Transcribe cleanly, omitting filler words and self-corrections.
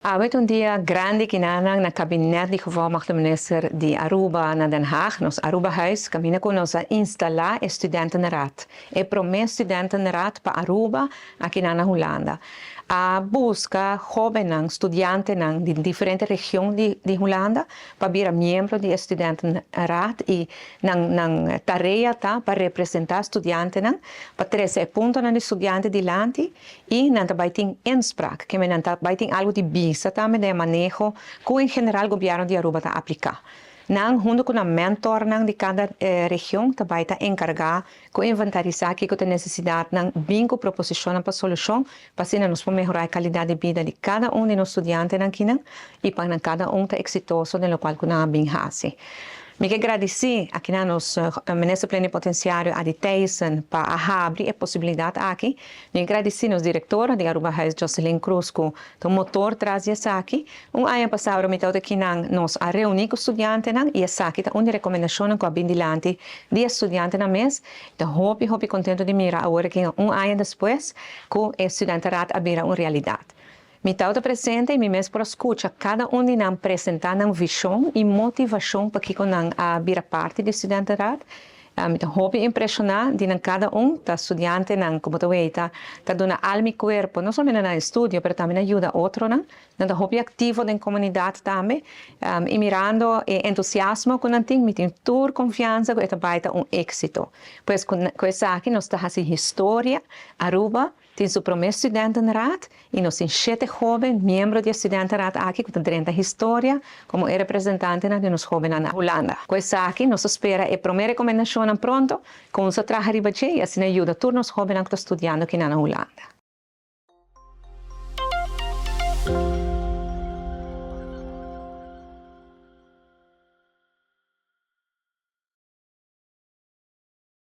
Awe ta un dia grandi akinan na kabinet di Gevolmagtigde Minister di Aruba na Den Haag, nos Arubahuis, kaminda ku nos a instalá e studentenraad. E promé studentenraad pa Aruba aki na Hulanda. A buska hóbennan, studiantenan di diferente region di Hulanda pa bira miembro di studentenraad i nan tarea ta pa representá studiantenan, pa trese puntonan di studiante dilanti i nan tambe tin inspraak, ke men nan tambe tin algu di bisa tambe den maneho ku en general gobièrnu di Aruba ta apliká. Nan huntu ku nan mentornan di kada region tambe ta enkargá ku inventarisá kiko ta nesesidatnan, bin ku proposishon pa solushon, pa asina nos por mehorá e kalidat di bida di kada un di nos studiantenan akinan i pa kada un ta eksitoso den lokual ku nan bin hasi. Mi ke gradisí aki na nos minister plenipotensiario Adi Thijssen pa habri e posibilidat aki. Mi ke gradisí nos direktor di Arubahuis, Jocelyn Cruz, ku ta motor tras di esaki. Un aña pasá mi tabata akinan, nos a reuní ku studiantenan i esaki ta un rekomendashon ku a bin dilanti di studiantenan mes. Ta hopi hopi kontentu di mira awor ku un aña despues ku e studentenraad a bira un realidat. Mi tabata presente i mi mes por a skucha kada un di nan presentá nan vishon i motivashon pa kiko nan a bira parti di studentenraad. Mi ta hopi impreshoná di nan kada un, ta studiantenan komo ta weta, ta duna alma i kurpa, no solamente na estudio, pero tambe na yuda otronan. Nan ta hopi aktivo den komunidat tambe. I mirando e entusiasmo ku nan tin, mi tin tur konfiansa ku e ta bai ta un éksito. Pues ku esaki nos ta hasi historia. Aruba tin su promé studentenraad i nos tin 7 hóben miembro di studentenraad aki ku ta drenta historia komo e representantenan di nos hóbennan na Hulanda. Ku esaki nos ta spera e promé rekomendashonnan pronto, ku nos ta traha riba dje i asina yuda tur nos hóbennan ku ta studiando aki na Hulanda.